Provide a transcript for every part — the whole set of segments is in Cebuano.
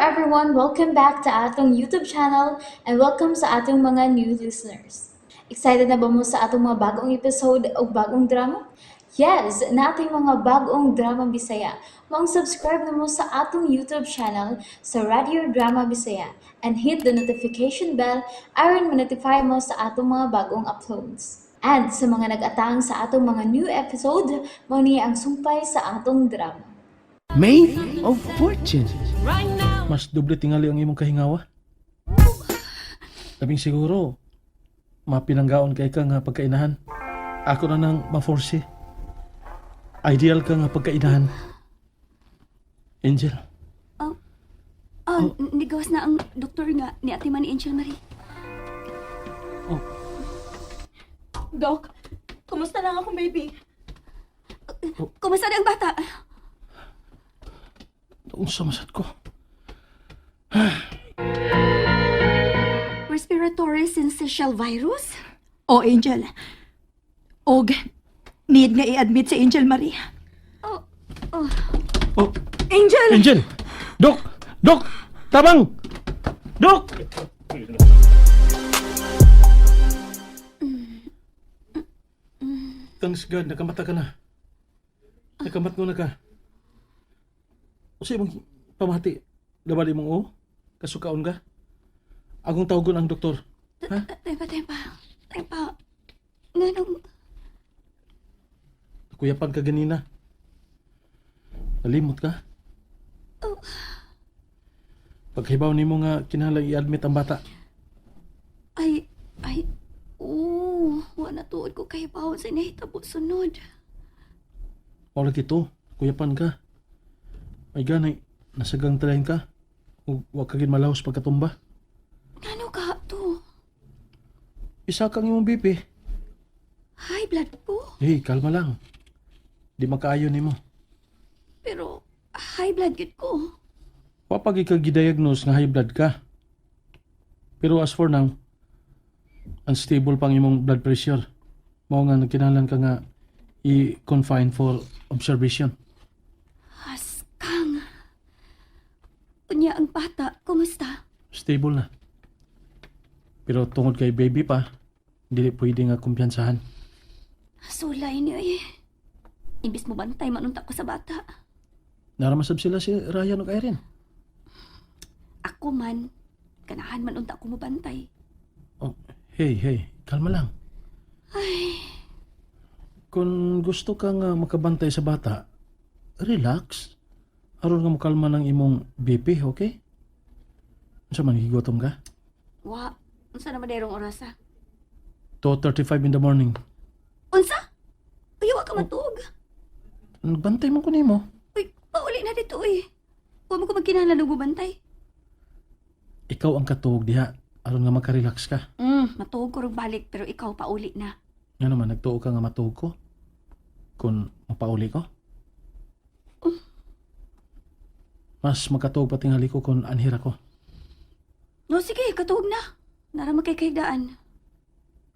Everyone! Welcome back to atong YouTube channel and welcome sa atong mga new listeners. Excited na ba mo sa atong mga bagong episode o bagong drama? Yes, naa tay mga bagong drama Bisaya. Maong subscribe na mo sa atong YouTube channel sa Radio Drama Bisaya and hit the notification bell aron ma-notify mo sa atong mga bagong uploads. And sa mga nag-atang sa atong mga new episode, mao ni ang sumpay sa atong drama. Maid of Fortune. Mas doble tingali ang imong kahingawa. Labing siguro, mapinanggaon kay ka nga pagkainahan. Ako na nang ma-force. Ideal ka nga pagkainahan. Angel, Ah, nigawas na ang doktor nga ni Ate man ni Angel Marie. Oh. Doc, kumusta lang akong baby? Kumusta na ang bata? Unsa masad ko? Respiratory syncytial virus? Oh, Angel. Og, need nga i-admit si Angel Marie. Oh, oh. Oh, Angel! Angel! Dok! Dok! Tabang! Dok! Thanks God, nakamata ka na. Nakamat mo na ka. Usa imong pamati? Dabali mong o? Kasukaon ka? Akong tawagon ang doktor. Ha? Tempa, tempa. Tempa. Nganong? Kuyapan ka ganina. Nalimot ka? Oh. Paghibaw nimo nga kinahanglan i-admit ang bata. Ay, ay. Oh, wala tuod ko kay bawon sa inahitabo sunod. Mao lagi to, kuyapan ka. Ay ganay, nasagang talahin ka. Ug wa ka gid malahos pagkatumba. Ngano ka to? Isa kang imong BP. High blood po. Hey, kalma lang. Di makaayo nimo. Pero high blood gid ko. Wa pa gid ka gidiagnose nga high blood ka. Pero as for now, unstable pang imong blood pressure. Mao nga nagkinahanglan ka nga i-confine for observation. Askang. Unya ang bata, kumusta? Stable na. Pero tungod kay baby pa, dili pwede nga kumpiyansahan. Sulay niyo eh. Imbis mo bantay, manunta ko sa bata. Naramasab sila si Ryan ug Irene. Ako man, ganahan man unta ko mobantay. Oh, hey, hey, kalma lang. Kung gusto ka nga makabantay sa bata, relax. Aron nga mokalma ng imong BP, okay? Unsa man, gigutom ka? Wa, unsa naman derong orasa? 2:35 in the morning. Unsa? Uy, wa ka matuog. Nagbantay man ko nimo. Uy, pauli na dito uy. Wa mo ko magkinahanglan og mobantay. Ikaw ang katuog diha aron nga makarelax ka. Matuog ko rog balik pero ikaw pauli na. Nga naman, nagtuo ka nga matuog ko. Kung mapauli ko. Mas makatuog pa tingali ko kung anhira ko. No, sige, katuog na. Nara makikigdaan.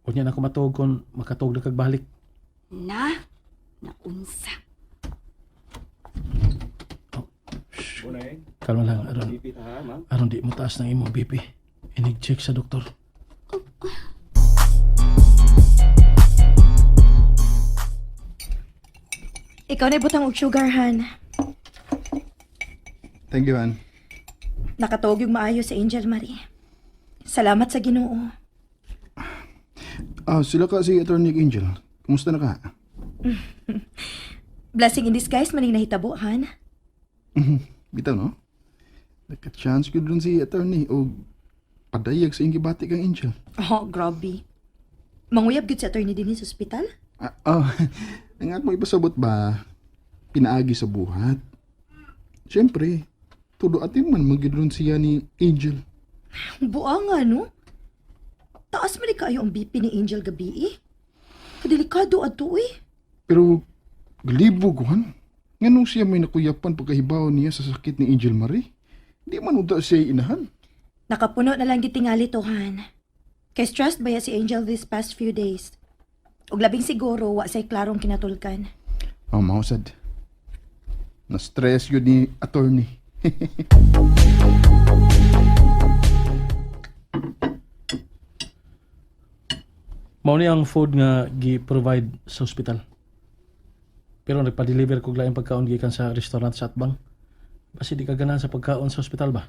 Unya na ako matuog kung makatuog na kag balik. Na, naunsa. Kalma lang, aron. Aron di mo taas ng imong BP. Inig-check sa doktor. Ikaw na ibutang og sugar, Han. Thank you, Han. Nakatuog yung maayo si Angel Marie. Salamat sa Ginoo. Ah, sila ka si Attorney Angel. Kumusta na ka? Blessing in disguise maning nahitabo, Han. Bitaw, no? Nagka-chance ko dun si Attorney o padayag sa iyong gibati kang Angel. Oh, grabe. Manguyab gyud si attorney dinhi sa ospital? Ah, oh, ang akong ipasabot ba, pinaagi sa buhat. Siyempre, tudo atin man magyud siya ni Angel. Buanga, no? Taas man ni kaayo ang BP ni Angel gabi eh. Kadelikado adto eh. Pero, galibog ko, Han. Nganong siya may nakuyapan pagkahibaw niya sa sakit ni Angel Marie? Di man uda siya inahan. Nakapuno na lang gitingali to, Han. Kay stressed ba ya si Angel this past few days? Ug labing siguro wa say klarong kinatulkan. Oh, mausad. Na-stress yun ni attorney. Mao ni ang food nga gi-provide sa ospital. Pero nagpa-deliver kog laing pagkaon gikan sa restaurant sa Atbang. Basi di ka ganahan sa pagkaon sa ospital ba?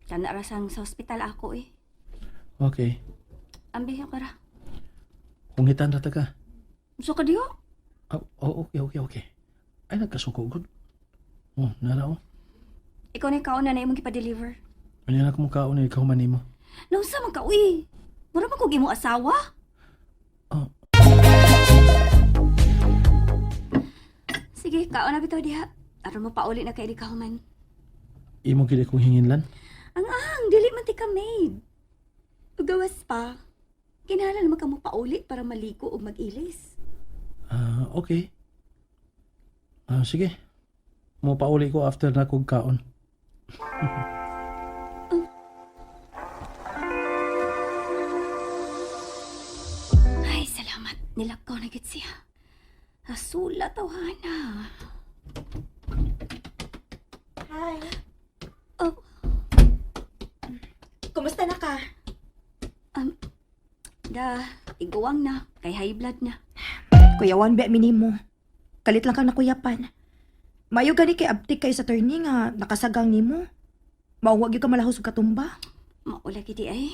Kana rasang sa ospital ako eh. Okay. Ambi ka ra. Hungitan ra ta ka. Unsa ka diho? Oh, oh, okay. Ay, nagkasuko gud. Oh, nara oh. Ikaw na ikaw na na imong gipa-deliver. Ano na akong kaon ni ikaw man nimo. Naunsa man ka uy? Mura man kog imong asawa? Oh, Sige, kaon na bitaw diha. Aron mo pauli na kay di ka human. imo gid akong hinginlan. Ang ang dili man ti ka maid. Ugawas pa. Kinahanglan man ka mo pauli para maligo ug mag-ilis. Ah, okay. Ah, sige. Mo pauli ko after na kog kaon. Ay, salamat. Nilakaw na gid siya. Nasula tawhana. Hi. Oh, Kumusta na ka? da, iguang na. Kay high blood na. Kuyawan be minimo. Kalit lang kang nakuyapan. Mayo gani kay abtik kay sa attorney nga nakasagang nimo. Mauwag gyud ka malahos og katumba. Maula gidi ay.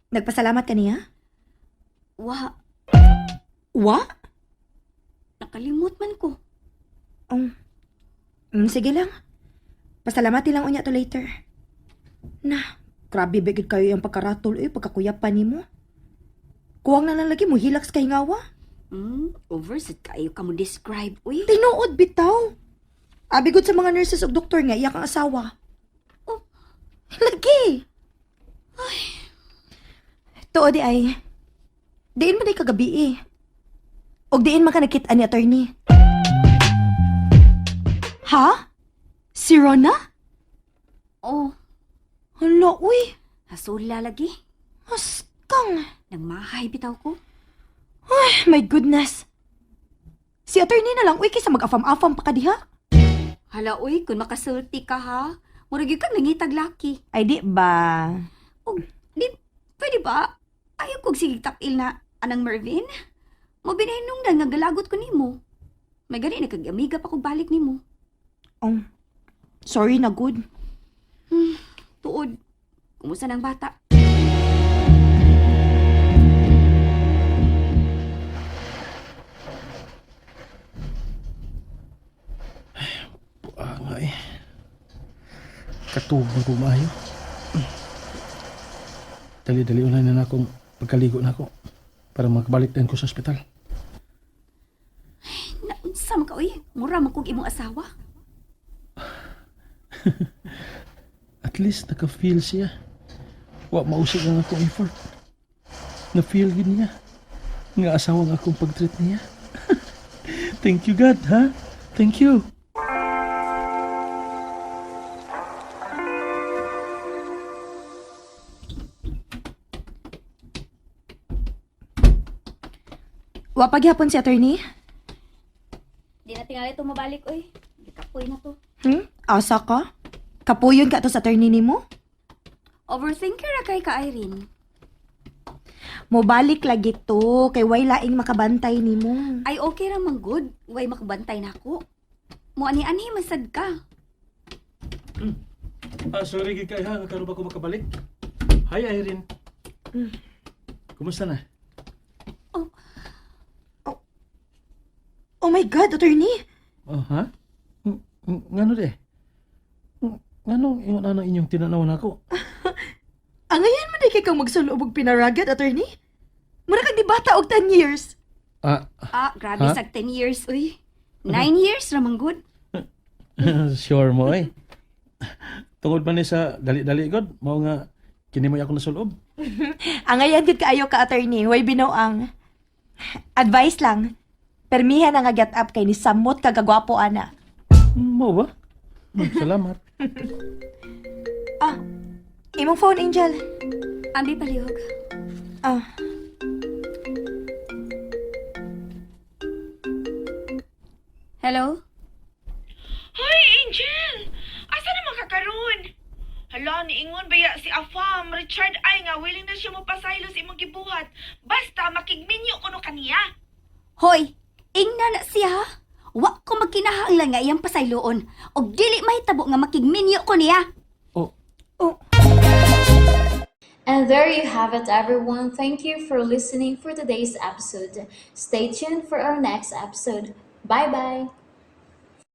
Nagpasalamat ka niya? Wa, Wa? nakalimot man ko. Oh. Sige lang. Pasalamati lang unya to later. Na, grabe ba gyud kayo yung pagkaratol eh, pagkakuyapan nimo. Kuwang na lang lagi mo hilaks kay ngawa. Over sad kayo ka mo describe, uy. Tinuod bitaw. Abi gud sa mga nurses ug doktor nga iya kang asawa. Oh. Lagi. Ay. Tuod di ay. Diin man day kagabi eh. Og diin man ka nakit-an ni attorney. Ha? Si Rona? Oh, Hala, uy. hasula lagi. Askang. Nagmahay bitaw ko. Ay, my goodness. Si attorney na lang, uy, kaysa mag-afam-afam pa ka diha. Hala, uy, kung makasulti ka ha. Murag gyud kang nangitag laki. Ay, di ba? Og, di, pwede ba? Ayaw kog sige takil na anang Mervin. Mo binahinong na nga galagot ko nimo. May gani na kag amiga pa kog balik nimo. Oh, sorry na good. Tuod. Kumusta nang bata? Ah, nga eh. Katubong ko maayo. Dali-dali ulay na na akong pagkaligo na ako para makabalik din ko sa ospital. Naunsa man ka uy? Mura man kog imong asawa. At least naka-feel siya. Wa mausig ang akong effort. Na-feel gid niya. Nga asawa ang akong pag-treat niya. Thank you God, ha? Thank you. Wa paghapon si attorney? Di na tingali to mabalik uy. Gikapoy na to. Asa ka? Kapuyon ka to sa attorney nimo? Overthinker ra kay ka Irene. Mobalik lagi to, kay way laing makabantay nimo. Ay okay ra man good. Way makabantay nako. Mo ani-anhi masad ka. Ah, sorry gid kay ha, nga karon ba ko makabalik? Hi Irene. Kumusta na? Oh my God, attorney! Oh, ha? Ngano de? Ngano ingon ana inyong tinanaw nako? Ang ngayon man di kay kang magsulob og pinaragat, attorney? Mura kag di bata og 10 years. Ah, Ah, grabe Ha? sag 10 years uy. 9 years ra man good. sure mo eh. Tungod man ni sa dali-dali god, mao nga kini mo ako nasulob. Ang ngayon gid kaayo ka, attorney, way binuang. Advice lang. Permihan na nga get up kay ni samot ka kagwapo ana. Mao ba? Salamat. Ah, imong phone, Angel. Ambi palihog. Ah, Hello? Hoy, Angel! Niingon baya si Afam Richard ay nga willing na siya mo pasaylo sa imong gibuhat. Basta makigminyo kuno kaniya. Hoy, ingna na siya ha? Wa ko magkinahanglan nga iyang pasayloon. Og dili mahitabo nga makigminyo ko niya. Oh, Oh. And there you have it, everyone. Thank you for listening for today's episode. Stay tuned for our next episode. Bye bye.